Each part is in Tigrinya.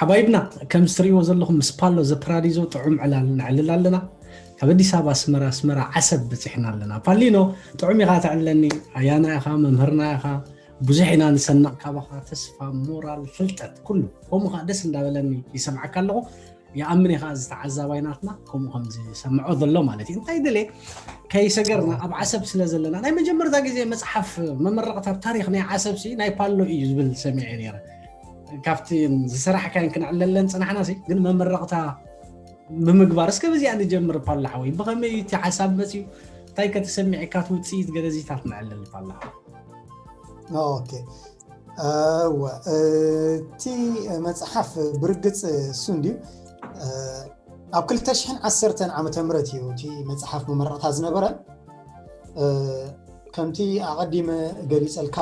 ሓባይብና፣ ከም እትርእይዎ ዘለኹም ምስ ፓሎ ዘፕራዲዞ ጥዑም ዕላል ነዕልል ኣለና። ካብ ኣዲስ ኣበባ ኣስመራ፣ ኣስመራ ዓሰብ በጺሕና ኣለና። ፓሊኖ፣ ጥዑም ኢኻ ተዕልለኒ፣ ኣያና ኢኻ፣ መምህርና ኢኻ። ብዙሕ ኢና ንሰንቕ ካባኻ፣ ተስፋ፣ ሞራል፣ ፍልጠት፣ ኩሉ። ከምኡ ኸዓ ደስ እንዳበለኒ ይሰምዓካ ኣለኹ። ይኣምን ኢኻ፣ እዚ ተዓዛባይ ናትና ከምኡ ከም ዝሰምዖ ዘሎ ማለት እዩ። እንታይ ድሌ ከይሰገርና ኣብ ዓሰብ ስለ ዘለና፣ ናይ መጀመርታ ግዜ መጽሓፍ መመረቕታ ኣብ ታሪኽ ናይ ዓሰብ ሲ ናይ ፓሎ እዩ ዝብል ሰሚዐ ነይረ። ካብቲ ዝሰራሕካዮን ክንዕለለን ጽናሕና ሲ፣ ግን መመረቕታ ብምግባር እስከ በዚኣ ንጀምር ፓሎ ሓወይ። ብኸመይ እዩ እቲ ሓሳብ መጺኡ? እንታይ ከተሰሚዕካ እቲ ውጽኢት ገለዚታት ንዕለል ፓሎ ሓወይ። ኦኬ። እወ፣ እቲ መጽሓፍ ብርግጽ እሱ እንድዩ። ኣብ ክልተ ሽሕን ዓሰርተን ዓመተ ምህረት እዩ እቲ መጽሓፍ መመረቕታ ዝነበረ። ከምቲ ኣቐዲመ ገሊጸልካ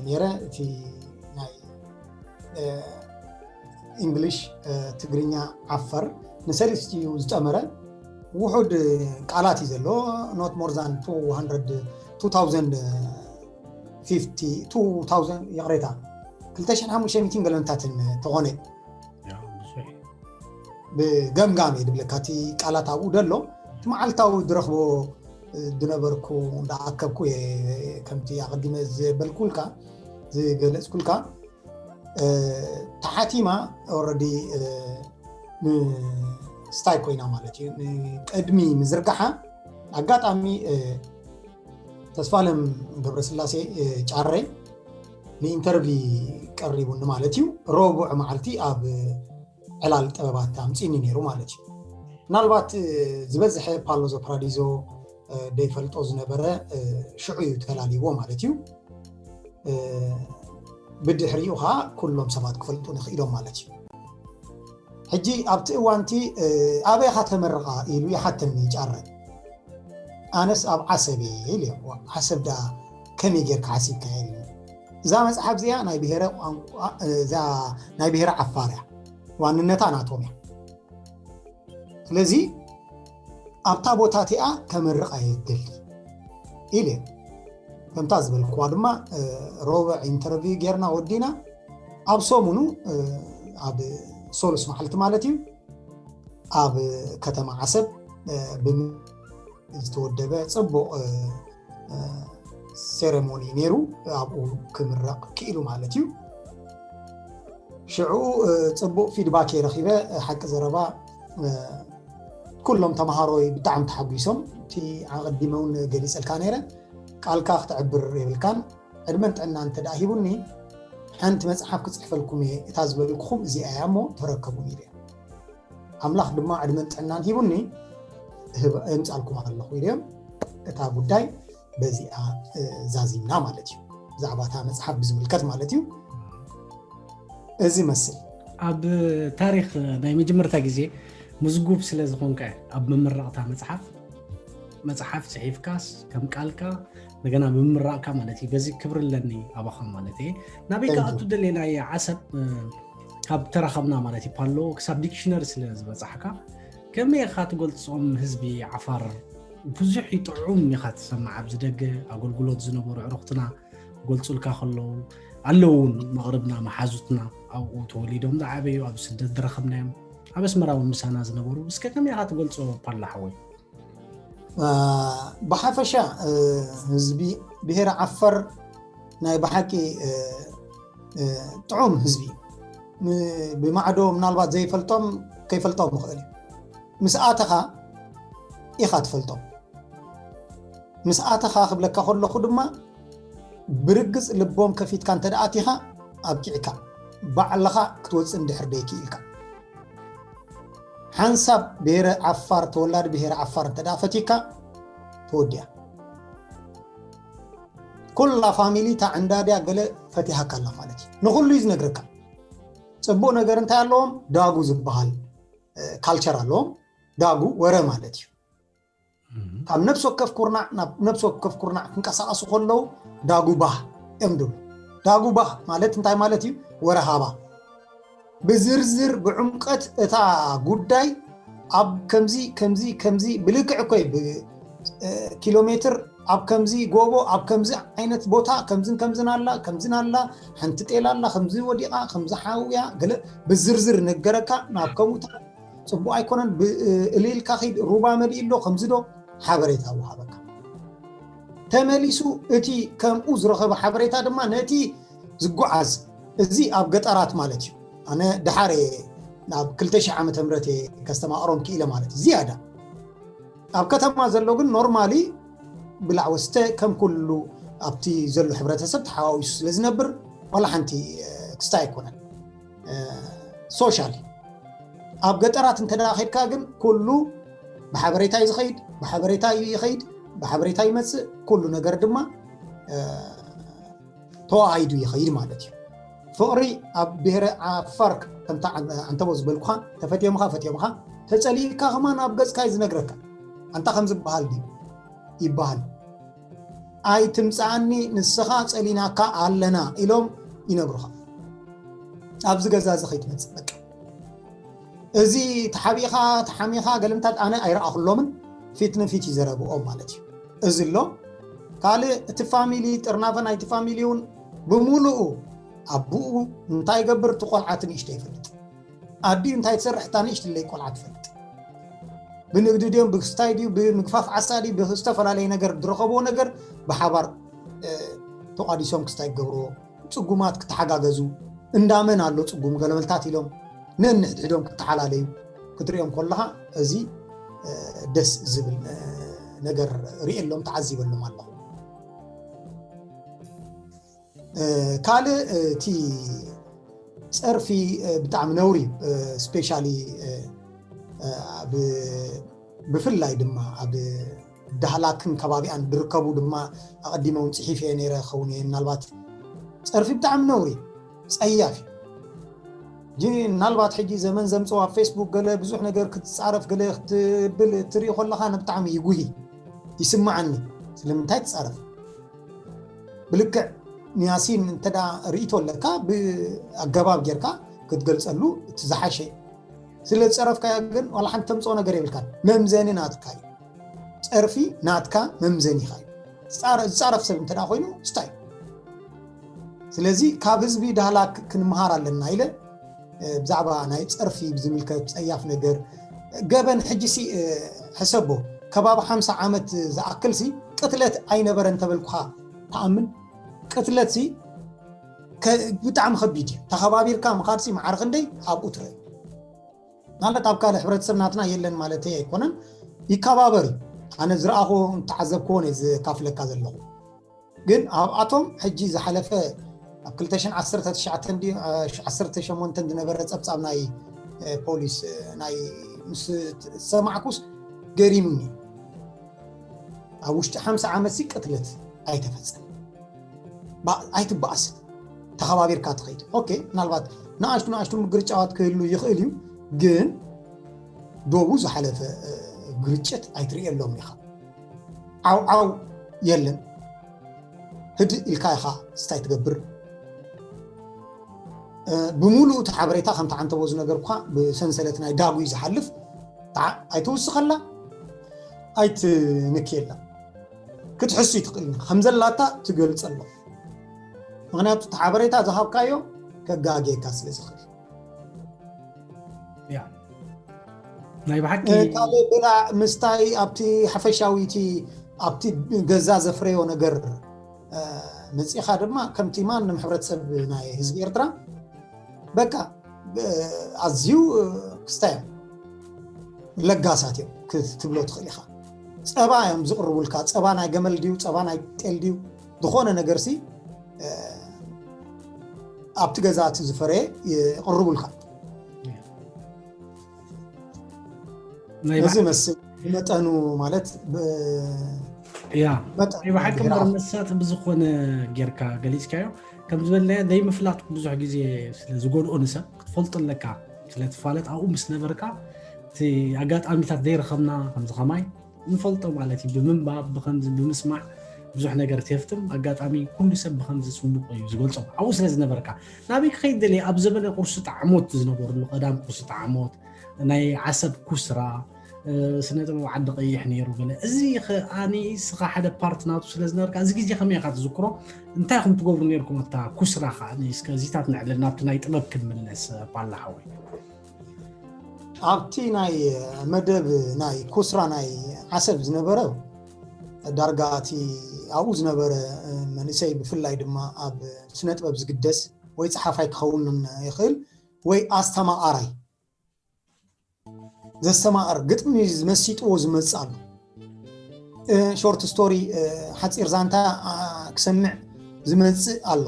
ነይረ፣ እቲ ናይ እንግሊሽ፣ ትግርኛ፣ ዓፋር ንሰለስቲኡ ዝጠመረ ውሑድ ቃላት እዩ ዘሎ። Not more than two hundred፣ two thousand fifty፣ two thousand፣ ይቕሬታ፣ ክልተ ሽሕን ሓሙሽተ ሚእትን ገለንታትን ተኾነ። ብገምጋም እየ ድብለካ። እቲ ቃላት ኣብኡ ደሎ፣ እቲ መዓልታዊ ዝረኽቦ ዝነበርኩ እንዳኣከብኩ እየ፣ ከምቲ ኣቐዲመ ዝበልኩልካ፣ ዝገለጽኩልካ። ተሓቲማ ኦረዲ ምስታይ ኮይና ማለት እዩ። ንቅድሚ ምዝርጋሓ ኣጋጣሚ ተስፋለም ገብረስላሴ ጫሬ ንኢንተርቪ ቀሪቡኒ ማለት እዩ። ረቡዕ መዓልቲ ኣብ ዕላል ጥበባት ኣምፂኒ ነይሩ ማለት እዩ። ምናልባት ዝበዝሐ ፓሎ ዘፕራዲዞ ደይፈልጦ ዝነበረ ሽዑ እዩ ተላልይዎ ማለት እዩ። ብድሕሪኡ ከዓ ኩሎም ሰባት ክፈልጡ ንኽኢሎም ማለት እዩ። ሕጂ ኣብቲ እዋንቲ ኣበይኻ ተመርቓ ኢሉ ይሓተኒ ጫረ። ኣነስ ኣብ ዓሰብ እየ ኢለ። ዓሰብ ዳ ከመይ ጌርካ ሓሲብካ ኢሉ። እዛ መፅሓፍ እዚኣ ናይ ብሄረ ቋንቋ፣ እዛ ናይ ብሄረ ዓፋር እያ። ዋንነታ ናቶም እያ። ስለዚ ኣብታ ቦታ እቲኣ ከመርቕ እየ ዝደሊ ኢለ። ከምታ ዝበልክዋ ድማ ረቡዕ ኢንተርቪው ጌርና ወዲና፣ ኣብ ሰሙኑ ኣብ ሶሉስ መዓልቲ ማለት እዩ፣ ኣብ ከተማ ዓሰብ ዝተወደበ ፅቡቕ ሴሬሞኒ ነይሩ፣ ኣብኡ ክምረቕ ክኢሉ ማለት እዩ። ሽዑ ፅቡቕ ፊድባክ ረኺበ። ሓቂ ዘረባ ኩሎም ተምሃሮይ ብጣዕሚ ተሓጒሶም። እቲ ኣቐዲመ እውን ገሊፀልካ ነይረ፣ ቃልካ ክተዕብር የብልካን። ዕድመን ጥዕና እንተ ደኣ ሂቡኒ ሓንቲ መፅሓፍ ክፅሕፈልኩም እየ፣ እታ ዝበልኩኹም እዚኣ እያ እሞ ተረከቡኒ ኢለ። ኣምላኽ ድማ ዕድመን ጥዕናን ሂቡኒ የምፃልኩም ኣለኹ ኢለዮም። እታ ጉዳይ በዚኣ ዛዚምና ማለት እዩ፣ ብዛዕባ እታ መፅሓፍ ብዝምልከት ማለት እዩ። እዚ መስል ኣብ ታሪኽ ናይ መጀመርታ ግዜ ምዝጉብ ስለ ዝኾንካ፣ ኣብ መመረቕታ መፅሓፍ፣ መፅሓፍ ፅሒፍካስ ከም ቃልካ እንደገና ብምምራቕካ ማለት እዩ። በዚ ክብሪ ኣለኒ ኣባኻ ማለት እየ። ናበይ ክኣቱ ደሌና እየ ዓሰብ ካብ ተራኸብና ማለት እዩ። ፓሎ ክሳብ ዲክሽነሪ ስለ ዝበፃሕካ፣ ከመይ ኢኻ ትገልፆም ህዝቢ ዓፋር? ብዙሕ ይጥዑም ኢኻ ትሰማዕ። ኣብዚ ደገ ኣገልግሎት ዝነበሩ ዕሩኽትና ክገልፁልካ ከለዉ ኣለዉ እውን መቕርብና መሓዙትና ኣብኡ ተወሊዶም ዝዓበዩ ኣብ ስደት ዝረኸብናዮም ኣብ ኣስመራ እውን ምሳና ዝነበሩ። እስከ ከመይ ኢኻ ትገልፆ ፓሎ ሓወይ? ብሓፈሻ ህዝቢ ብሄረ ዓፈር ናይ ብሓቂ ጥዑም ህዝቢ፣ ብማዕዶ ምናልባት ዘይፈልጦም ከይፈልጦም ይኽእል እዩ። ምስ ኣተኻ ኢኻ ትፈልጦም። ምስ ኣተኻ ክብለካ ከለኹ ድማ ብርግፅ ልቦም ከፊትካ እንተ ደኣ ኣቲኻ ኣብቂዕካ፣ ባዕልኻ ክትወፅእ እንድሕር ደይክኢልካ። ሓንሳብ ብሄረ ዓፋር፣ ተወላዲ ብሄረ ዓፋር እንተ ደኣ ፈቲካ ተወዲኣ። ኩላ ፋሚሊ እታ ዕንዳድያ ገለ ፈቲሃካ ኣላ ማለት እዩ። ንኹሉ እዩ ዝነግረካ። ፅቡቕ ነገር እንታይ ኣለዎም? ዳጉ ዝበሃል ካልቸር ኣለዎም። ዳጉ ወረ ማለት እዩ። ካብ ነፍሲ ወከፍ ኩርናዕ ናብ ነፍሲ ወከፍ ኩርናዕ ክንቀሳቐሱ ከለዉ ዳጉ ባህ እዮም ድብሉ። ዳጉ ባህ ማለት እንታይ ማለት እዩ? ወረ ሃባ። ብዝርዝር ብዕምቀት እታ ጉዳይ ኣብ ከምዚ ከምዚ ከምዚ ብልክዕ እኮ እዩ፣ ብ ኪሎ ሜትር ኣብ ከምዚ ጎቦ ኣብ ከምዚ ዓይነት ቦታ ከምዝን ከምዝን ኣላ ከምዝን ኣላ ሓንቲ ጤል ኣላ ከምዚ ወዲቓ ከምዚ ሓውያ ገለ ብዝርዝር ነገረካ ናብ ከምኡታት ፅቡቅ ኣይኮነን እልልካ ኪድ ሩባ መሊእ ኣሎ ከምዚ ዶ ሓበሬታ ወሃበካ ተመሊሱ እቲ ከምኡ ዝረኸበ ሓበሬታ ድማ ነቲ ዝጓዓዝ እዚ ኣብ ገጠራት ማለት እዩ ኣነ ድሓር ናብ 2000 ዓመተ ምህረት ከስተማቅሮም ክኢለ ማለት ዝያዳ ኣብ ከተማ ዘሎ ግን ኖርማሊ ብላዕ ወስተ ከም ኩሉ ኣብቲ ዘሎ ሕብረተሰብ ተሓዋዊሱ ስለ ዝነብር ዋላ ሓንቲ ክስታ ኣይኮነን ሶሻል ኣብ ገጠራት እንተ ኸድካ ግን ኩሉ ብሓበሬታ እዩ ዝኸይድ ብሓበሬታ እዩ ይኸይድ ብሓበሬታ ይመፅእ ኩሉ ነገር ድማ ተዋሃይዱ ይኸይድ ማለት እዩ ፍቕሪ ኣብ ብሄረ ዓፋር ከምታ ዓንተቦ ዝበልኩኻ ተፈትዮምኻ ፈትዮምኻ ተፀሊእካ ከማን ኣብ ገፅካ እዩ ዝነግረካ ኣንታ ከም ዝበሃል ድዩ ይበሃል ኣይትምፃኣኒ ንስኻ ፀሊናካ ኣለና ኢሎም ይነግሩኻ ኣብዚ ገዛ እዚ ከይትመፅእ በቃ እዚ ተሓቢኻ ተሓሚኻ ገለምታት ኣነ ኣይረኣኹሎምን ፊት ንፊት ይዘረብኦም ማለት እዩ እዚ ኣሎ ካልእ እቲ ፋሚሊ ጥርናፈ ናይቲ ፋሚሊ እውን ብምሉኡ ኣቡኡ እንታይ ይገብር እቲ ቆልዓ ትንእሽተ ይፈልጥ ኣዲኡ እንታይ ትሰርሕ እታ ንእሽትለይ ቆልዓ ትፈልጥ ብንግዲ ድዮም ብክስታይ ድዩ ብምግፋፍ ዓሳ ድዩ ብዝተፈላለየ ነገር ዝረኸብዎ ነገር ብሓባር ተቋዲሶም ክስታይ ክገብርዎ ፅጉማት ክተሓጋገዙ እንዳመን ኣሎ ፅጉም ገለመልታት ኢሎም ነንሕድሕዶም ክተሓላለዩ ክትሪኦም ከለኻ እዚ ደስ ዝብል ነገር ርእየሎም ተዓዚበሎም ኣለኹ ካልእ እቲ ፀርፊ ብጣዕሚ ነውሪ ስፔሻሊ ብፍላይ ድማ ኣብ ዳህላክን ከባቢኣን ዝርከቡ ድማ ኣቐዲመ እውን ፅሒፍ እየ ነይረ ክኸውን እየ ምናልባት ፀርፊ ብጣዕሚ ነውሪ ፀያፍ እዩ ምናልባት ሕጂ ዘመን ዘምፅኦ ኣብ ፌስቡክ ገለ ብዙሕ ነገር ክትፃረፍ ገለ ክትብል ትርኢ ከለካ ንብጣዕሚ ይጉሂ ይስማዓኒ ስለምንታይ ትፃረፍ ብልክዕ ንያሲን እንተ ርእቶ ኣለካ ብኣገባብ ጌርካ ክትገልፀሉ እቲ ዝሓሸ ስለ ዝፀረፍካዮ ግን ዋላ ሓንቲ ተምፅኦ ነገር የብልካን መምዘኒ ናትካ እዩ ፀርፊ ናትካ መምዘኒኻ እዩ ዝፃረፍ ሰብ እንተ ኮይኑ ስታይ ስለዚ ካብ ህዝቢ ዳህላክ ክንምሃር ኣለና ኢለ ብዛዕባ ናይ ፀርፊ ብዝምልከት ፀያፍ ነገር ገበን ሕጂ ሲ ሕሰቦ ከባቢ ሓምሳ ዓመት ዝኣክል ሲ ቅትለት ኣይነበረ እንተበልኩኻ ተኣምን ቅትለት ሲ ብጣዕሚ ከቢድ እዩ ተኸባቢርካ ምኻድ ሲ ማዕረ ክንደይ ኣብኡ ትረእ ማለት ኣብ ካልእ ሕብረተሰብ ናትና የለን ማለት ኣይኮነን ይከባበር እዩ ኣነ ዝረኣኹ ተዓዘብክዎ ዝካፍለካ ዘለኹ ግን ኣብኣቶም ሕጂ ዝሓለፈ ኣብ 2019 ዝነበረ ፀብፃብ ናይ ፖሊስ ናይ ምስ ሰማዕኩስ ገሪምኒ ኣብ ውሽጢ ሓምሳ ዓመት ሲ ቅትለት ኣይተፈፀም ኣይትበኣስ ተኸባቢርካ ትኸይድ ኦኬ ምናልባት ንኣሽቱ ንኣሽቱ ምግርጫዋት ክህሉ ይኽእል እዩ ግን ዶቡ ዝሓለፈ ግርጭት ኣይትርእየሎም ኢኻ ዓው ዓው የለን ህድእ ኢልካ ኢኻ ስታይ ትገብር ብምሉእ እቲ ሓበሬታ ከምቲ ዓንተቦ ዝነገርኩኻ ብሰንሰለት ናይ ዳጉ እዩ ዝሓልፍ ኣይትውስኸላ ኣይትንክየላ ክትሕሱ ይትኽእል ኢና ከም ዘላታ ትገልፀ ኣሎ ምክንያቱ እቲ ሓበሬታ ዝሃብካዮ ከጋጌካ ስለ ዝኽእል ናይ ብሓቂ ካልእ ብላዕ ምስታይ ኣብቲ ሓፈሻዊ እቲ ኣብቲ ገዛ ዘፍረዮ ነገር መፂኻ ድማ ከምቲ ማንም ሕብረተሰብ ናይ ህዝቢ ኤርትራ በቃ ኣዝዩ ክስታይ ለጋሳት እዮም ክትብሎ ትኽእል ኢኻ ፀባ እዮም ዝቕርቡልካ ፀባ ናይ ገመል ድዩ ፀባ ናይ ጤል ድዩ ዝኾነ ነገር ሲ ኣብቲ ገዛ እቲ ዝፈረየ ይቕርቡልካ እዚ መስል ብመጠኑ ማለት ያ ብሓቂ እምበር መሳጢ ብዝኾነ ጌርካ ገሊፅካዮ ከም ዝበልናዮ ዘይምፍላጥ ብዙሕ ግዜ ስለ ዝጎድኦ ንሰብ ክትፈልጦ ኣለካ ስለ ትፋለጥ ኣብኡ ምስ ነበርካ እቲ ኣጋጣሚታት ዘይረኸብና ከምዚ ከማይ ንፈልጦ ማለት እዩ ብምንባብ ብከምዚ ብምስማዕ ብዙሕ ነገር ትፍትም ኣጋጣሚ ኩሉ ሰብ ብከምዚ ፅቡቅ እዩ ዝገልፆ ኣብኡ ስለ ዝነበርካ ናበይ ክኸይድ ደልየ ኣብ ዘበነ ቁርሲ ጣዕሞት ዝነበርሉ ቀዳም ቁርሲ ጣዕሞት ናይ ዓሰብ ኩስራ ስነ ጥበብ ዓዲ ቀይሕ ነይሩ ገለ። እዚ ከኣ ንስኻ ሓደ ፓርት ናቱ ስለ ዝነበርካ፣ እዚ ግዜ ከመይ ኢኻ ትዝክሮ? እንታይ ኢኹም ትገብሩ ነይርኩም ኣብታ ኩስራ? ከኣ እስከ እዚታት ነዕልል ናብቲ ናይ ጥበብ ክንምለስ። ፓላ ሓወይ፣ ኣብቲ ናይ መደብ ናይ ኩስራ ናይ ዓሰብ ዝነበረ፣ ዳርጋ እቲ ኣብኡ ዝነበረ መንእሰይ፣ ብፍላይ ድማ ኣብ ስነ ጥበብ ዝግደስ ወይ ጸሓፋይ ክኸውን ይኽእል ወይ ኣስተማቓራይ፣ ዘስተማቕር፣ ግጥሚ ዝመሲጥዎ ዝመጽእ ኣሎ። ሾርት ስቶሪ፣ ሓጺር ዛንታ ክሰምዕ ዝመጽእ ኣሎ።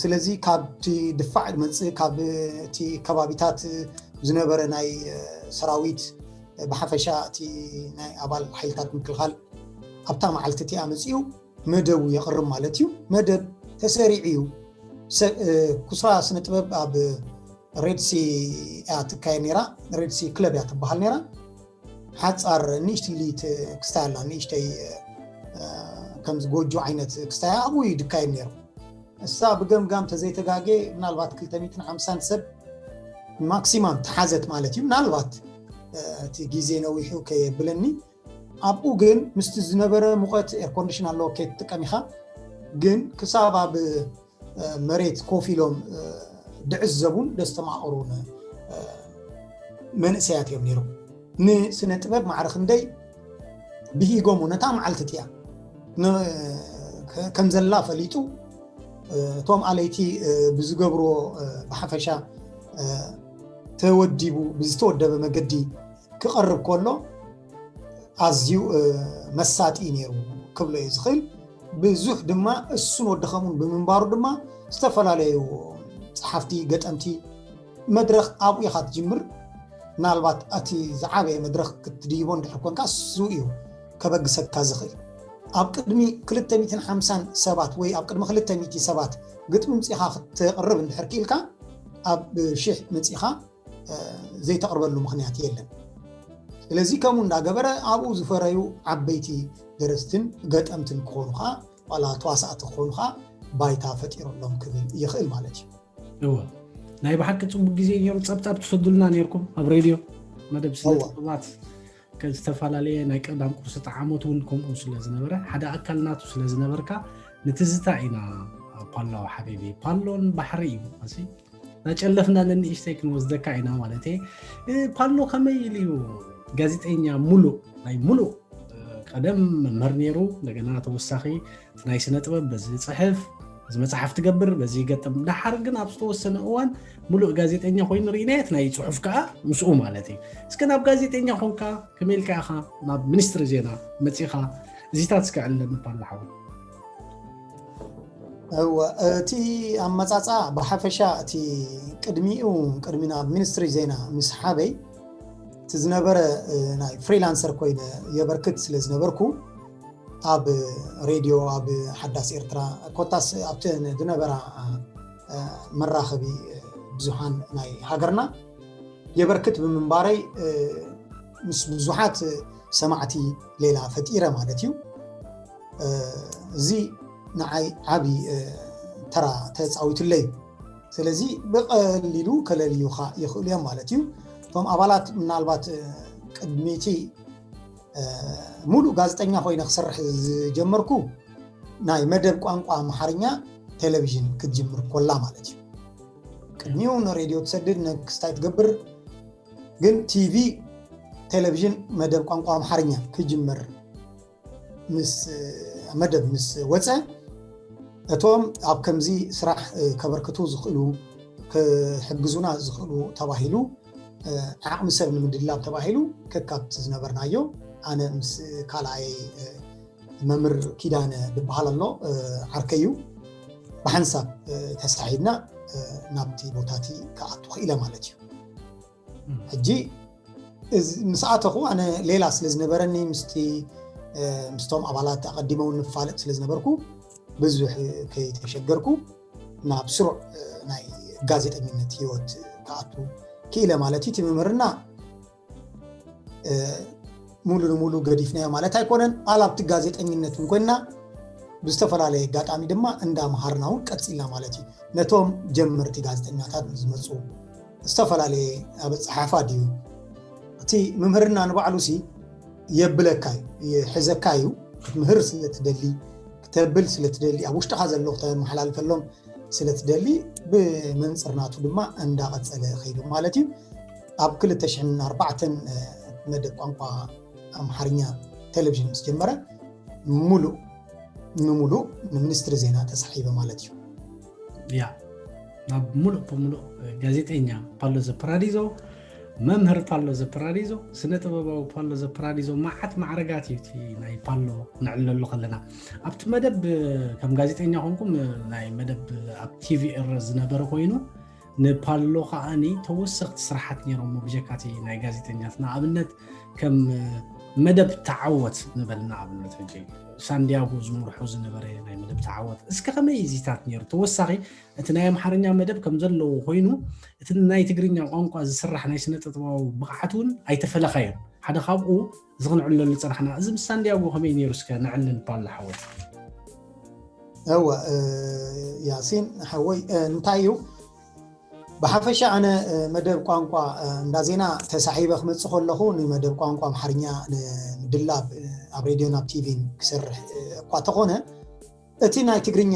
ስለዚ ካብቲ ድፋዕ ዝመጽእ፣ ካብ እቲ ከባቢታት ዝነበረ ናይ ሰራዊት፣ ብሓፈሻ እቲ ናይ ኣባል ሓይልታት ምክልኻል ኣብታ መዓልቲ እቲኣ መጺኡ መደቡ የቕርብ ማለት እዩ። መደብ ተሰሪዑ እዩ። ኩስራ ስነ ጥበብ ኣብ ሬድሲ እያ ትካየድ ነይራ። ሬድሲ ክለብ እያ ትበሃል ነይራ። ሓፃር ንእሽቲ ሊት ክስታይ ኣላ፣ ንእሽተይ ከምዚ ጎጆ ዓይነት ክስታይ ኣብኡ እዩ ድካየድ ነይሩ። እሳ ብገምጋም ተዘይተጋጌ ምናልባት ክልተ ሚእትን ሓምሳን ሰብ ማክሲማም ተሓዘት ማለት እዩ። ምናልባት እቲ ግዜ ነዊሑ ከየብለኒ። ኣብኡ ግን ምስቲ ዝነበረ ሙቐት፣ ኤርኮንዲሽን ኣለዎ፣ ከይትጥቀም ኢኻ። ግን ክሳብ ኣብ መሬት ኮፍ ኢሎም ድዕዘቡን ደስተማቕሩን መንእሰያት እዮም ነይሮም። ንስነ ጥበብ ማዕረ ክንደይ ብሂጎሞ ነታ መዓልቲ እቲኣ ከም ዘላ ፈሊጡ፣ እቶም ኣለይቲ ብዝገብርዎ ብሓፈሻ ተወዲቡ ብዝተወደበ መገዲ ክቐርብ ከሎ ኣዝዩ መሳጢ ነይሩ ክብሎ እየ ዝኽእል። ብዙሕ ድማ እሱን ወዲ ኸምኡን ብምንባሩ ድማ ዝተፈላለዩ ጸሓፍቲ፣ ገጠምቲ መድረኽ ኣብኡ ኢኻ ትጅምር። ምናልባት እቲ ዝዓበየ መድረኽ ክትድይቦ እንድሕር ኮንካ እሱ እዩ ከበግሰካ ዝኽእል። ኣብ ቅድሚ ክልተ ሚእትን ሓምሳን ሰባት ወይ ኣብ ቅድሚ ክልተ ሚእቲ ሰባት ግጥሚ ምጺኻ ክትቕርብ እንድሕር ክኢልካ ኣብ ሽሕ መጺኻ ዘይተቕርበሉ ምኽንያት የለን። ስለዚ ከምኡ እንዳገበረ ኣብኡ ዝፈረዩ ዓበይቲ ደረስትን ገጠምትን ክኾኑ ከዓ ዋላ ተዋሳእቲ ክኾኑ ከዓ ባይታ ፈጢሩሎም ክብል ይኽእል ማለት እዩ። እወ፣ ናይ ብሓቂ ፅቡቅ ግዜ ነይሩ። ፀብፃብ ትሰዱልና ነይርኩም ኣብ ሬድዮ መደብ ስነ ጥበባት፣ ዝተፈላለየ ናይ ቀዳም ቁርሲ ጣዓሞት እውን ከምኡ ስለ ዝነበረ ሓደ ኣካል ናቱ ስለ ዝነበርካ ንትዝታ ኢና። ፓሎ ሓቢቢ ፓሎን ባሕሪ እዩ ኣሲ ናጨለፍና ነንእሽተይ ክንወስደካ ኢና ማለት እየ። ፓሎ ከመይ ኢሉ እዩ ጋዜጠኛ ሙሉእ ናይ ሙሉእ ቀደም መምህር ነይሩ፣ እንደገና ተወሳኺ ናይ ስነ ጥበብ በዚ ይፅሕፍ፣ በዚ መፅሓፍ ትገብር፣ በዚ ይገጥም። ደሓር ግን ኣብ ዝተወሰነ እዋን ሙሉእ ጋዜጠኛ ኮይኑ ርኢናዮ፣ እቲ ናይ ፅሑፍ ከዓ ምስኡ ማለት እዩ። እስከ ናብ ጋዜጠኛ ኮንካ ከመይ ኢልካ ኢኻ ናብ ሚኒስትሪ ዜና መፂኻ? እዚታት እስከ ዕለኒ ፓሎ ሓወይ። እወ፣ እቲ ኣመጻጻ ብሓፈሻ እቲ ቅድሚኡ፣ ቅድሚ ናብ ሚኒስትሪ ዜና ምስሓበይ እቲ ዝነበረ ናይ ፍሪላንሰር ኮይነ የበርክት ስለ ዝነበርኩ ኣብ ሬድዮ፣ ኣብ ሓዳስ ኤርትራ ኮታስ ኣብቲ ዝነበራ መራኸቢ ብዙሃን ናይ ሃገርና የበርክት ብምንባረይ ምስ ብዙሓት ሰማዕቲ ሌላ ፈጢረ ማለት እዩ። እዚ ንዓይ ዓቢ ተራ ተፃዊቱለይ። ስለዚ ብቐሊሉ ከለልዩኻ ይኽእሉ እዮም ማለት እዩ። እቶም ኣባላት ምናልባት ቅድሚቲ ሙሉእ ጋዜጠኛ ኮይነ ክሰርሕ ዝጀመርኩ ናይ መደብ ቋንቋ ኣምሓርኛ ቴሌቪዥን ክትጅምር ኮላ ማለት እዩ። ቅድሚኡ ንሬድዮ ትሰድድ፣ ንክስታይ ትገብር፣ ግን ቲቪ ቴሌቪዥን መደብ ቋንቋ ኣምሓርኛ ክጅምር ምስ መደብ ምስ ወፀ እቶም ኣብ ከምዚ ስራሕ ከበርክቱ ዝኽእሉ ክሕግዙና ዝኽእሉ ተባሂሉ ዓቕሚ ሰብ ንምድላብ ተባሂሉ ከካብቲ ዝነበርናዮ ኣነ ምስ ካልኣይ መምህር ኪዳነ ዝበሃል ኣሎ ዓርከይ እዩ ብሓንሳብ ተሳሒብና ናብቲ ቦታቲ ክኣቱ ክኢለ ማለት እዩ። ሕጂ ምስ ኣተኹ ኣነ ሌላ ስለ ዝነበረኒ ምስቲ ምስቶም ኣባላት ኣቐዲመው ንፋለጥ ስለ ዝነበርኩ ብዙሕ ከይተሸገርኩ ናብ ስሩዕ ናይ ጋዜጠኝነት ህይወት ክኣቱ ክኢለ ማለት እዩ። እቲ ምምህርና ሙሉ ንሙሉ ገዲፍናዮ ማለት ኣይኮነን። ኣላብቲ ጋዜጠኝነት እውን ኮይንና ብዝተፈላለየ ኣጋጣሚ ድማ እንዳምሃርና እውን ቀፂልና ማለት እዩ። ነቶም ጀመርቲ ጋዜጠኛታት ዝመፁ ዝተፈላለየ ኣብ ፀሓፋ ድዩ እቲ ምምህርና ንባዕሉ ሲ የብለካ እዩ፣ ይሕዘካ እዩ። ክትምህር ስለ ትደሊ፣ ክተብል ስለ ትደሊ፣ ኣብ ውሽጥኻ ዘሎ ክተመሓላልፈሎም ስለ ትደሊ፣ ብመንፅር ናቱ ድማ እንዳቐፀለ ከይዱ ማለት እዩ። ኣብ ክልተ ሽሕን ኣርባዕተን መደብ ቋንቋ ኣምሓርኛ ቴሌቪዥን ምስ ጀመረ፣ ሙሉእ ንሙሉእ ንሚኒስትሪ ዜና ተሳሒበ ማለት እዩ። ያ ናብ ሙሉእ ብሙሉእ ጋዜጠኛ ፓሎ ዘፐራዲዞ፣ መምህር ፓሎ ዘፐራዲዞ፣ ስነ ጥበባዊ ፓሎ ዘፐራዲዞ፣ መዓት ማዕረጋት እዩ እቲ ናይ ፓሎ። ንዕለሉ ከለና ኣብቲ መደብ ከም ጋዜጠኛ ኮንኩም ናይ መደብ ኣብ ቲቪ ኤረ ዝነበረ ኮይኑ፣ ንፓሎ ከዓኒ ተወሰኽቲ ስራሓት ነይሮሞ ብጀካቲ ናይ ጋዜጠኛት። ንኣብነት ከም መደብ ተዓወት ንበል፣ ንኣብነት ሕጂ ሳንዲያጎ ዝምርሖ ዝነበረ ናይ መደብ ተዓወት። እስከ ከመይ እዚታት ነይሩ? ተወሳኺ እቲ ናይ ኣምሓርኛ መደብ ከም ዘለዎ ኮይኑ፣ እቲ ናይ ትግርኛ ቋንቋ ዝስራሕ ናይ ስነ ጥበባዊ ብቕዓት እውን ኣይተፈለኻዮን። ሓደ ካብኡ እዚ ክንዕለሉ ዝፀናሕና፣ እዚ ምስ ሳንዲያጎ ከመይ ነይሩ? እስከ ንዕልን ፓሎ ሓወት። እወ፣ እ፣ ያሲን ሓወይ፣ እ፣ እንታይ እዩ ብሓፈሻ ኣነ፣ እ፣ መደብ ቋንቋ፣ እ፣ እንዳ ዜና ተሳሒበ ክመፅእ ከለኹ ንመደብ ቋንቋ ኣምሓርኛ ንምድላብ፣ እ፣ ኣብ ሬድዮን ኣብ ቲቪን ክሰርሕ፣ እ፣ እኳ ተኾነ፣ እቲ ናይ ትግርኛ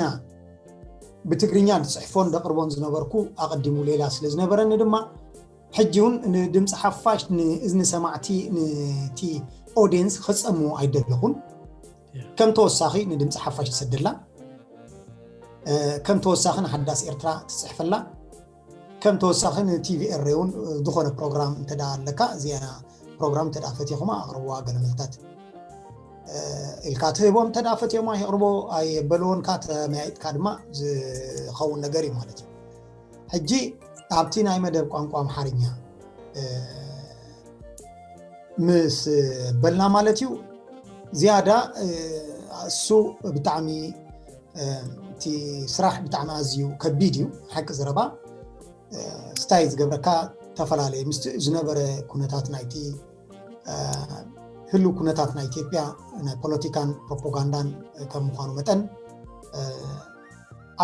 ብትግርኛ ዝፅሕፎን ዘቕርቦን ዝነበርኩ ኣቐዲሙ ሌላ ስለ ዝነበረኒ ድማ፣ ሕጂ እውን ንድምፂ ሓፋሽ ንእዝኒ ሰማዕቲ፣ ነቲ ኦድየንስ ክፀሙ ኣይደለኹን። ከም ተወሳኺ ንድምፂ ሓፋሽ ትሰደላ፣ እ፣ ከም ተወሳኺ ንሓዳስ ኤርትራ ትፅሕፈላ፣ ከም ተወሳኺ ንቲቪ ኤረ እውን ዝኾነ ፕሮግራም እንተ ደኣ ኣለካ፣ እዚኣ ፕሮግራም እንተ ደኣ ፈቲኹማ ኣቕርብዋ፣ ገለ መልታት፣ እ፣ ኢልካ ትህቦም። እንተ ደኣ ፈትዮማ የቕርቦ፣ ኣየበልዎንካ ተመያይጥካ ድማ ዝኸውን ነገር እዩ ማለት እዩ። ሕጂ ኣብቲ ናይ መደብ ቋንቋ ኣምሓርኛ፣ እ፣ ምስ በልና ማለት እዩ፣ ዝያዳ፣ እ፣ እሱ ብጣዕሚ፣ እ፣ እቲ ስራሕ ብጣዕሚ ኣዝዩ ከቢድ እዩ። ሓቂ ዘረባ፣ እ፣ ስታይ ዝገብረካ ተፈላለየ ምስቲ ዝነበረ ኩነታት ናይቲ፣ እ፣ ህልው ኩነታት ናይ ኢትዮጵያ ናይ ፖለቲካን ፕሮፓጋንዳን ከም ምዃኑ መጠን፣ እ፣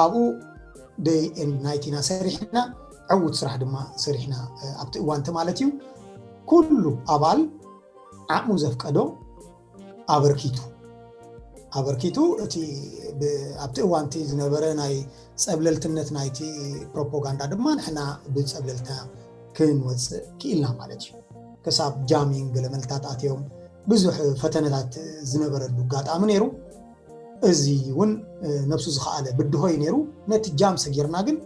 ኣብኡ ደይ ኤንድ ናይት ኢና ሰሪሕና፣ ዕዉት ስራሕ ድማ ሰሪሕና፣ እ፣ ኣብቲ እዋንቲ ማለት እዩ። ኩሉ ኣባል ዓቕሙ ዘፍቀዶ ኣበርኪቱ፣ ኣበርኪቱ። እቲ ብ-፣ ኣብቲ እዋንቲ ዝነበረ ናይ ጸብለልትነት ናይቲ ፕሮፓጋንዳ ድማ ንሕና ብጸብለልታ ክንወጽእ ክኢልና ማለት እዩ። ክሳብ ጃሚንግ ገለ መልታት ኣትዮም ብዙሕ ፈተነታት ዝነበረሉ ኣጋጣሚ ነይሩ። እዚ እውን፣ እ፣ ነብሱ ዝኸኣለ ብድሆ እዩ ነይሩ። ነቲ ጃም ሰጊርና ግን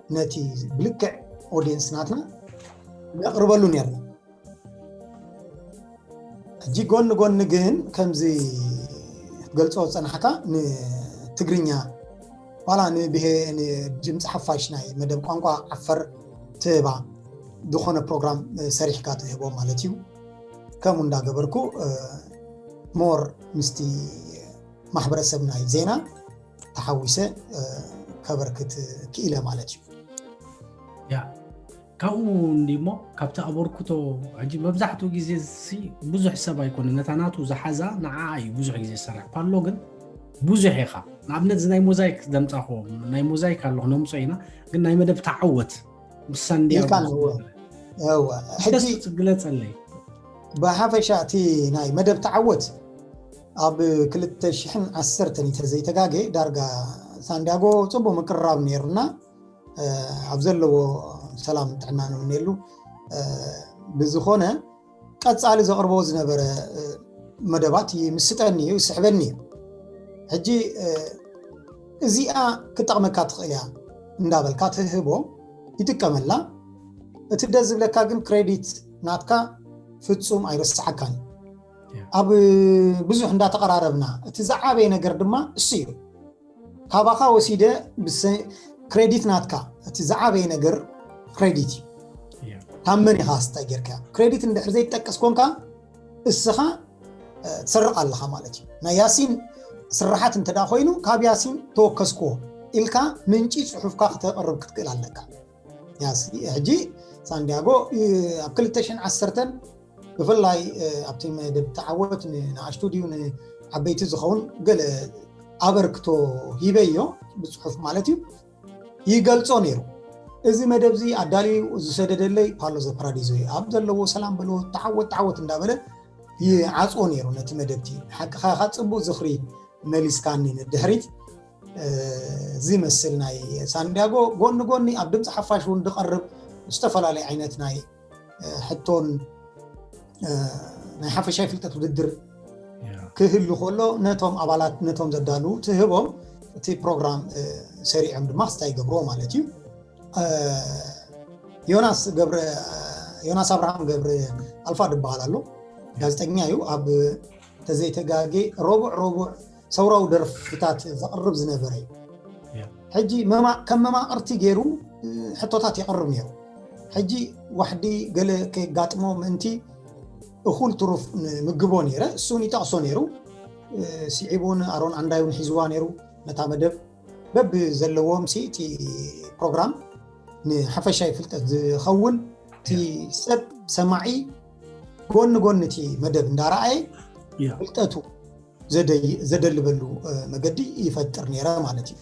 ነቲ ብልክዕ ኦድየንስ ናትና ነቕርበሉ ነይርና። ሕጂ ጎኒ ጎኒ ግን ከምዚ ክትገልጾ ዝጸናሕካ ንትግርኛ ዋላ ንብሄ-፣ ንድምፂ ሓፋሽ ናይ መደብ ቋንቋ ዓፈር ትህባ ዝኾነ ፕሮግራም፣ እ፣ ሰሪሕካ ትህቦ ማለት እዩ። ከምኡ እንዳገበርኩ፣ እ፣ ሞር ምስቲ ማሕበረሰብ ናይ ዜና ተሓዊሰ፣ እ፣ ከበርክት ክኢለ ማለት እዩ። ያ ካብኡ እንዲሞ ካብቲ ኣበርክቶ ሕጂ መብዛሕትኡ ግዜ ሲ ብዙሕ ሰብ ኣይኮነ ነታ ናቱ ዝሓዛ ንዓ እዩ ብዙሕ ግዜ ዝሰርሕ። ፓሎ ግን ብዙሕ ኢኻ። ንኣብነት እዚ ናይ ሞዛይክ ዘምጻኹ ናይ ሞዛይክ ኣለኹ ነምጾ ኢና፣ ግን ናይ መደብ ተዓወት ምስ ሳንዲያጎ ኢልካ ኣለዎ። እወ፣ ሕጂ እስከ ግለጸለይ። ብሓፈሻ እቲ ናይ መደብ ተዓወት ኣብ ክልተ ሽሕን ዓሰርተን እንተዘይተጋጌ ዳርጋ ሳንዲያጎ ጽቡቕ ምቅርራብ ነይሩና፣ እ፣ ኣብ ዘለዎ ሰላም ጥዕና ንምነየሉ። እ፣ ብዝኾነ ቀጻሊ ዘቕርቦ ዝነበረ፣ እ፣ መደባት ይምስጠኒ እዩ፣ ይስሕበኒ እዩ። ሕጂ፣ እ፣ እዚኣ ክጠቕመካ ትኽእል እያ እንዳበልካ ትህቦ ይጥቀመላ። እቲ ደስ ዝብለካ ግን ክሬዲት ናትካ ፍጹም ኣይረስዓካን እዩ። ኣብ ብዙሕ እንዳተቐራረብና እቲ ዝዓበየ ነገር ድማ እሱ እዩ። ካባኻ ወሲደ ብሰ-፣ ክሬዲት ናትካ እቲ ዝዓበየ ነገር ክሬዲት እዩ። ካብ መን ኢኻ ስታይ ጌርካ ክሬዲት እንድሕር ዘይትጠቅስ ኮንካ እስኻ፣ እ፣ ትሰርቕ ኣለኻ ማለት እዩ። ናይ ያሲን ስራሓት እንተ ደኣ ኮይኑ ካብ ያሲን ተወከስክዎ ኢልካ ምንጪ ጽሑፍካ ክተቕርብ ክትክእል ኣለካ። ያሲ ሕጂ ሳንዲያጎ፣ እ፣ ኣብ ክልተ ሽሕን ዓሰርተን ብፍላይ፣ እ፣ ኣብቲ መደብ ተዓወት ንንኣሽቱ ድዩ ንዓበይቲ ዝኸውን ገለ ኣበርክቶ ሂበዮ ብጽሑፍ ማለት እዩ ይገልጾ ነይሩ። እዚ መደብ እዚ ኣዳልዩ ዝሰደደለይ ፓሎ ዘፓራዲዞ እዩ። ኣብ ዘለዎ ሰላም በሎ፣ ተዓወት ተዓወት እንዳበለ ይዓፅዎ ነይሩ ነቲ መደብቲ። ሓቅኻ ኢኻ፣ ፅቡቅ ዝኽሪ መሊስካኒ ንድሕሪት። እ፣ እዚ መስል ናይ ሳንዲያጎ ጎኒ ጎኒ ኣብ ድምፂ ሓፋሽ እውን ዝቐርብ ዝተፈላለዩ ዓይነት ናይ፣ እ፣ ሕቶን፣ እ፣ ናይ ሓፈሻይ ፍልጠት ውድድር ክህሉ ከሎ ነቶም ኣባላት፣ ነቶም ዘዳልዉ ትህቦም፣ እቲ ፕሮግራም፣ እ፣ ሰሪዖም ድማ ክስታይ ይገብርዎ ማለት እዩ። እ፣ ዮናስ ገብረ፣ ዮናስ ኣብርሃም ገብረ ኣልፋ ዝበሃል ኣሎ። ጋዜጠኛ እዩ። ኣብ ተዘይተጋጌ ረቡዕ ረቡዕ ሰውራዊ ደርፍታት ዘቕርብ ዝነበረ እዩ። ሕጂ መማ-፣ ከም መማቕርቲ ገይሩ፣ እ፣ ሕቶታት የቕርብ ነይሩ። ሕጂ ዋሕዲ ገለ ከየጋጥሞ ምእንቲ እኹል ትሩፍ ንምግቦ ነይረ፣ እሱን ይጠቕሶ ነይሩ። እ፣ ስዒቡ እውን ኣሮን ዓንዳይ እውን ሒዝዋ ነይሩ ነታ መደብ። በብዘለዎም ሲ እቲ ፕሮግራም ንሓፈሻይ ፍልጠት ዝኸውን፣ እቲ ሰብ ሰማዒ ጎኒ ጎኒ እቲ መደብ እንዳረኣየ ፍልጠቱ ዘደይ-፣ ዘደልበሉ፣ እ፣ መገዲ ይፈጥር ነይረ ማለት እዩ።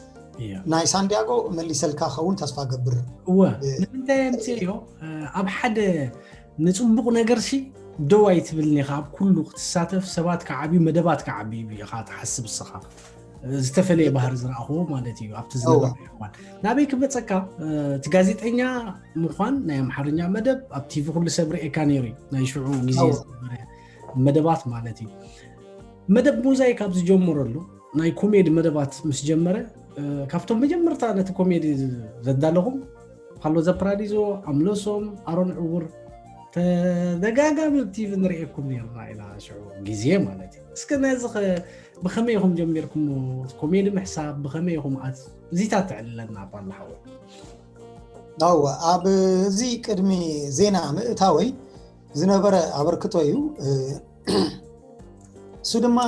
ናይ ሳንዲያጎ መሊሰልካ ኸውን ተስፋ ገብር። እወ፣ እ፣ ንምንታይ ኣምፅእዮ? እ፣ ኣብ ሓደ ንፅቡቕ ነገርሲ ደው ኣይትብልን ኢኻ። ኣብ ኩሉ ክትሳተፍ፣ ሰባት ክዓብዩ፣ መደባት ክዓብዩ ኢኻ ትሓስብ እስኻ። እ፣ ዝተፈለየ ባህሪ ዝረኣኽዎ ማለት እዩ ኣብቲ ዝነበረ እዋን። ናበይ ክመፀካ? እ፣ እቲ ጋዜጠኛ ምዃን ናይ ኣምሓርኛ መደብ ኣብ ቲቪ ኩሉ ሰብ ርእየካ ነይሩ እዩ። ናይ ሽዑ ግዜ ዝነበረ መደባት ማለት እዩ። መደብ ሞዛይክ ኣብ ዝጀመረሉ፣ ናይ ኮሜዲ መደባት ምስ ጀመረ፣ እ፣ ካብቶም መጀመርታ ነቲ ኮሜዲ ዘዳለኹም ፓሎ ዘፓራዲዞ፣ ኣምለሶም፣ ኣሮን ዕውር ተደጋጋሚ ኣብ ቲቪ ንርእየኩም ነይርና ኢና፣ ሽዑ ግዜ ማለት እዩ። እስከ ነዚ ኸ ብኸመይ ኢኹም ጀሚርኩሞ? ኮሜዲ ምሕሳብ ብኸመይ ኢኹም ኣት-፣ እዚታት ተዕልለና ፓሎ ሓወይ። ኣወ፣ ኣብ እዚ ቅድሚ ዜና ምእታወይ ዝነበረ ኣበርክቶ እዩ። እ፣ እሱ ድማ፣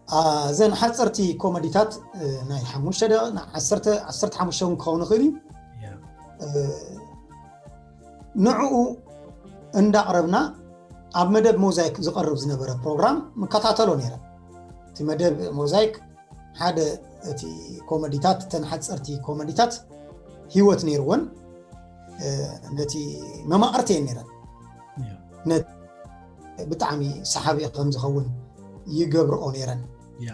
ኣ፣ እዘን ሓፀርቲ ኮመዲታት፣ እ፣ ናይ ሓሙሽተ ደቂቕ፣ ናይ ዓሰርተ፣ ዓሰርተ ሓሙሽተ እውን ክኸውን ይኽእል እዩ። እ፣ ንዕኡ እንዳቕረብና ኣብ መደብ ሞዛይክ ዝቐርብ ዝነበረ ፕሮግራም ምከታተሎ ነይረ። እቲ መደብ ሞዛይክ ሓደ እቲ ኮመዲታት፣ እተን ሓፀርቲ ኮመዲታት ህይወት ነይርወን፣ እ፣ ነቲ መማቕርቲ እየን ነይረን። ያ። ነ-፣ ብጣዕሚ ሰሓቢ ከም ዝኸውን ይገብርኦ ነይረን። ያ።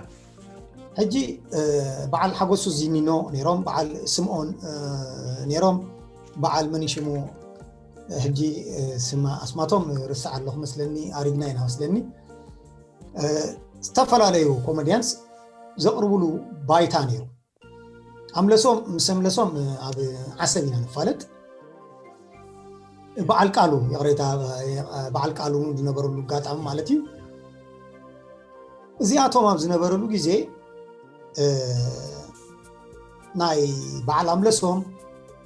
ሕጂ፣ እ፣ በዓል ሓጎሱ ዚኒኖ ነይሮም፣ በዓል ስምኦን፣ እ፣ ነይሮም፣ በዓል መን ሽሙ፣ ሕጂ፣ እ፣ ስማ ኣስማቶም ርስዕ ኣለኹ መስለኒ፣ ኣሪግና ኢና መስለኒ። እ፣ ዝተፈላለዩ ኮመዲያንስ ዘቕርቡሉ ባይታ ነይሩ። ኣምለሶም፣ ምስ ኣምለሶም፣ እ፣ ኣብ ዓሰብ ኢና ንፋለጥ። በዓል ቃሉ፣ ይቕሬታ፣ እ፣ በዓል ቃሉ እውን ዝነበረሉ ኣጋጣሚ ማለት እዩ። እዚኣቶም ኣብ ዝነበረሉ ግዜ፣ እ፣ ናይ በዓል ኣምለሶም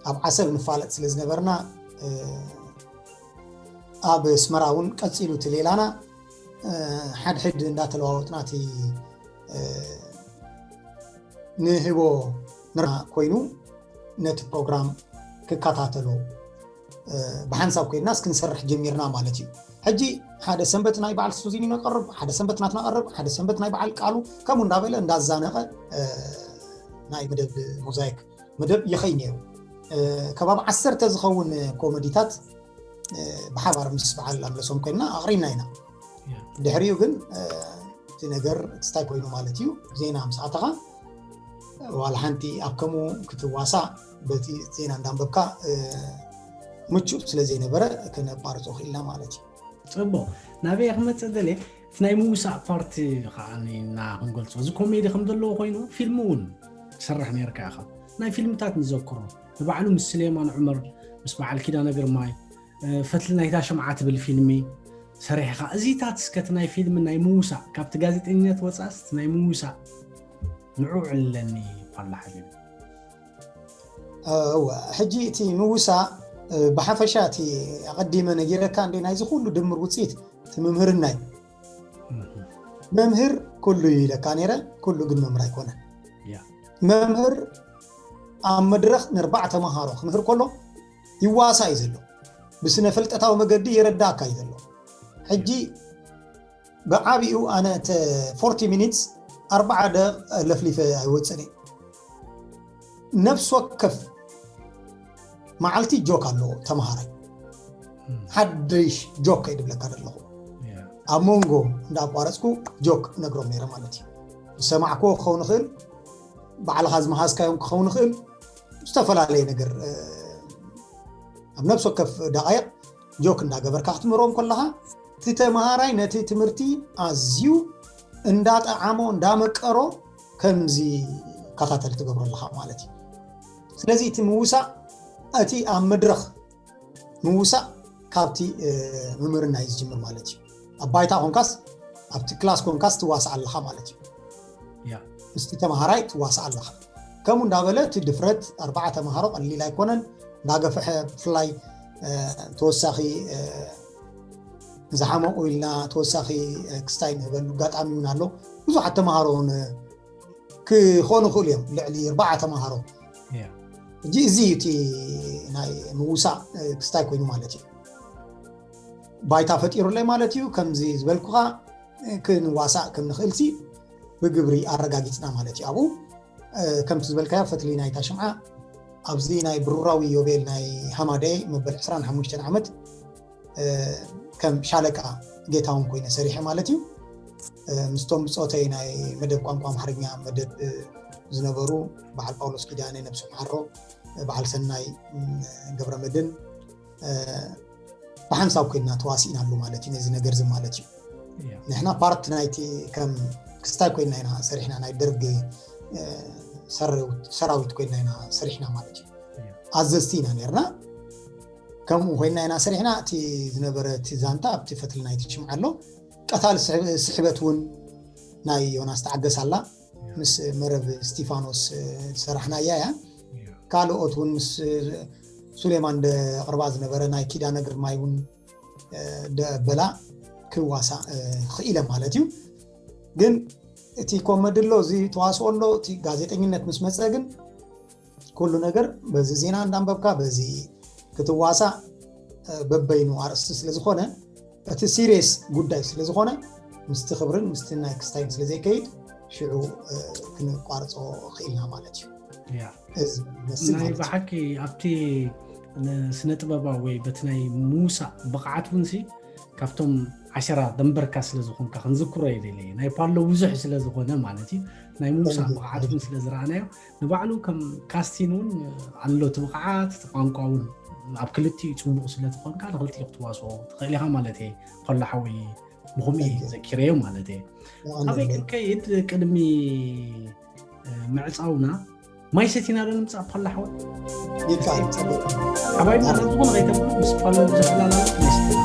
ኣብ ዓሰብ ንፋለጥ ስለ ዝነበርና፣ እ፣ ኣብ ኣስመራ እውን ቀጺሉ እቲ ሌላና፣ እ፣ ሓድሕድ እንዳተለዋወጥና እቲ፣ እ፣ ንህቦ ንራ ኮይኑ ነቲ ፕሮግራም ክከታተሎ፣ እ፣ ብሓንሳብ ኮይንና እስክንሰርሕ ጀሚርና ማለት እዩ። ሕጂ ሓደ ሰንበት ናይ በዓል ሱዚኒ ነቐርብ፣ ሓደ ሰንበት ናትና ቀርብ፣ ሓደ ሰንበት ናይ በዓል ቃሉ፣ ከምኡ እንዳበለ እንዳዛነቐ፣ እ፣ ናይ መደብ ሞዛይክ መደብ ይኸይ ነይሩ። እ፣ ከባቢ ዓሰርተ ዝኸውን ኮመዲታት፣ እ፣ ብሓባር ምስ በዓል ኣምለሶም ኮይንና ኣቕሪብና ኢና። ያ። ድሕሪኡ ግን፣ እ፣ እቲ ነገር ክስታይ ኮይኑ ማለት እዩ። ዜና ምስ ኣተኻ፣ ዋላ ሓንቲ ኣብ ከምኡ ክትዋሳእ፣ በቲ ዜና እንዳንበብካ፣ እ፣ ምቹእ ስለ ዘይነበረ፣ ከነቋርጾ ክኢልና ማለት እዩ። ጽቡቕ። ናበይ ክመጽእ ደልየ፣ እቲ ናይ ምውሳእ ፓርቲ ከኣ ኢና ክንገልጾ። እዚ ኮሜዲ ከም ዘለዎ ኮይኑ፣ ፊልም እውን ትሰርሕ ነይርካ ኢኻ። ናይ ፊልምታት ንዘክሮ። ንባዕሉ ምስ ስሌማን ዑመር፣ ምስ በዓል ኪዳነ ግርማይ፣ እ፣ ፈትሊ ናይታ ሽምዓ ትብል ፊልሚ ሰሪሕኻ። እዚታት እስከ እቲ ናይ ፊልም ናይ ምውሳእ፣ ካብቲ ጋዜጠኝነት ወጻእስ እቲ ናይ ምውሳእ ንዑ ዕለኒ ፓሎ ሓቢቢ። እወ፣ ሕጂ እቲ ምውሳእ፣ እ፣ ብሓፈሻ እቲ ኣቐዲመ ነጊረካ እንዴ፣ ናይዚ ኩሉ ድምር ውጽኢት እቲ ምምህርና እዩ። እህ። መምህር ኩሉ እዩ ኢለካ ነይረ፣ ኩሉ ግን መምህር ኣይኮነን። ያ። መምህር ኣብ መድረኽ ንኣርባዕተ ተምሃሮ ክምህር ከሎ ይዋሳ እዩ ዘሎ። ብስነ ፍልጠታዊ መገዲ የረዳእካ እዩ ዘሎ። ሕጂ ብዓቢኡ ኣነ እተ ፎርቲ ሚኒትስ ኣርባዓ ደቂቕ ለፍሊፈ ኣይወፅእን እየ። ነፍሲ ወከፍ መዓልቲ ጆክ ኣለዎ ተምሃራይ። ሓድሽ ጆክ ከይድብለካ ዘለኹ ኣብ መንጎ እንዳቋረፅኩ ጆክ ነግሮም ነይረ ማለት እዩ። ዝሰማዕክዎ ክኸውን ይኽእል፣ ባዕልኻ ዝመሃዝካዮም ክኸውን ይኽእል፣ ዝተፈላለየ ነገር ኣብ ነብሲ ወከፍ ደቃይቕ ጆክ እንዳገበርካ ክትምህሮም ከለኻ እቲ ተምሃራይ ነቲ ትምህርቲ ኣዝዩ እንዳጠዓሞ እንዳመቀሮ ከምዚ ከታተል ትገብሮ ኣለኻ ማለት እዩ። ስለዚ እቲ ምውሳእ እቲ ኣብ መድረኽ ምውሳእ ካብቲ ምምርና እዩ ዝጅምር ማለት እዩ። ኣብ ባይታ ኮንካስ ኣብቲ ክላስ ኮንካስ ትዋሳእ ኣለኻ ማለት እዩ። ምስቲ ተምሃራይ ትዋሳእ ኣለኻ። ከምኡ እንዳበለ እቲ ድፍረት ኣርባዓ ተምሃሮ ቀሊል ኣይኮነን። እንዳገፍሐ ብፍላይ ተወሳኺ ዝሓመቑ ኢልና ተወሳኺ ክስታይ ንህበሉ ኣጋጣሚ እውን ኣሎ። ብዙሓት ተምሃሮ ክኾኑ ይኽእሉ እዮም፣ ልዕሊ ኣርባዓ ተምሃሮ። ሕጂ እዚ እዩ እቲ ናይ ምውሳእ ክስታይ ኮይኑ ማለት እዩ። ባይታ ፈጢሩለይ ማለት እዩ። ከምዚ ዝበልኩኻ ክንዋሳእ ከም ንኽእልሲ ብግብሪ ኣረጋጊፅና ማለት እዩ። ኣብኡ ከምቲ ዝበልካዮ ፈትሊ ናይታ ሽምዓ ኣብዚ ናይ ብሩራዊ ዮቤል ናይ ሃማደይ መበል ዕስራን ሓሙሽተን ዓመት ከም ሻለቃ ጌታውን ኮይነ ሰሪሐ ማለት እዩ። ምስቶም ብፆተይ ናይ መደብ ቋንቋ ኣምሓርኛ መደብ ዝነበሩ በዓል ጳውሎስ ኪዳነ ነብሱ መሓሮ፣ በዓል ሰናይ ገብረ መድን ብሓንሳብ ኮይና ተዋሲእናሉ ማለት እዩ። ነዚ ነገር እዚ ማለት እዩ ንሕና ፓርት ናይቲ ከም ክስታይ ኮይና ኢና ሰሪሕና ናይ ደርግ ሰራዊት ኮይና ኢና ሰሪሕና ማለት እዩ። ኣዘዝቲ ኢና ነርና። ከምኡ ኮይና ኢና ሰሪሕና። እቲ ዝነበረ እቲ ዛንታ ኣብቲ ፈትሊ ናይቲ ሽምዓ ኣሎ። ቀታል ስሕበት እውን ናይ ዮናስ ተዓገስ ኣላ። ምስ መረብ እስቲፋኖስ ዝሰራሕናያ እያ። ካልኦት እውን ምስ ሱሌማን ደቅርባ ዝነበረ ናይ ኪዳነ ግርማይ እውን ደበላ ክዋሳእ ክኢለ ማለት እዩ። ግን እቲ ኮመዲ ኣሎ፣ እዚ ተዋስኦ ኣሎ፣ እቲ ጋዜጠኝነት ምስ መፀ ግን ኩሉ ነገር በዚ ዜና እንዳንበብካ በዚ ክትዋሳእ በበይኑ ኣርእስቲ ስለ ዝኾነ እቲ ሲሪየስ ጉዳይ ስለ ዝኾነ ምስቲ ክብርን ምስቲ ናይ ክስታይን ስለ ዘይከይድ ሽዑ ክንቋርፆ ክኢልና ማለት እዩ። እዚ መስል ናይ ማለት እዩ። ብሓቂ ኣብቲ ስነ ጥበባዊ ወይ በቲ ናይ ምውሳእ ብቕዓት እውን ሲ ካብቶም ዓሸራ ደንበርካ ስለ ዝኾንካ ክንዝክሮ የደለ ናይ ፓሎ ብዙሕ ስለ ዝኾነ ማለት እዩ። ናይ ምውሳእ ብቕዓት እውን ስለ ዝረኣናዮ ንባዕሉ ከም ካስቲን እውን ኣሎ እቲ ብቕዓት እቲ ቋንቋ እውን ኣብ ክልቲኡ ፅቡቕ ስለ ዝኾንካ ንክልቲኡ ክትዋስኦ ትኽእል ኢኻ ማለት እየ። ፓሎ ሓወይ ብኹምኡ እየ ዘኪረዮ ማለት እየ። ኣበይ ክንከይድ ቅድሚ ምዕፃውና ማይ ሰቲና ዶ ንምፃእ ፓሎ ሓወይ? ይከኣል፣ ጸገም የለን። ሓባይብና ናብ ዝኾነ ከይተብሉ ምስ ፓሎ ብዙሕ ዕላላ ማይ ሰቲና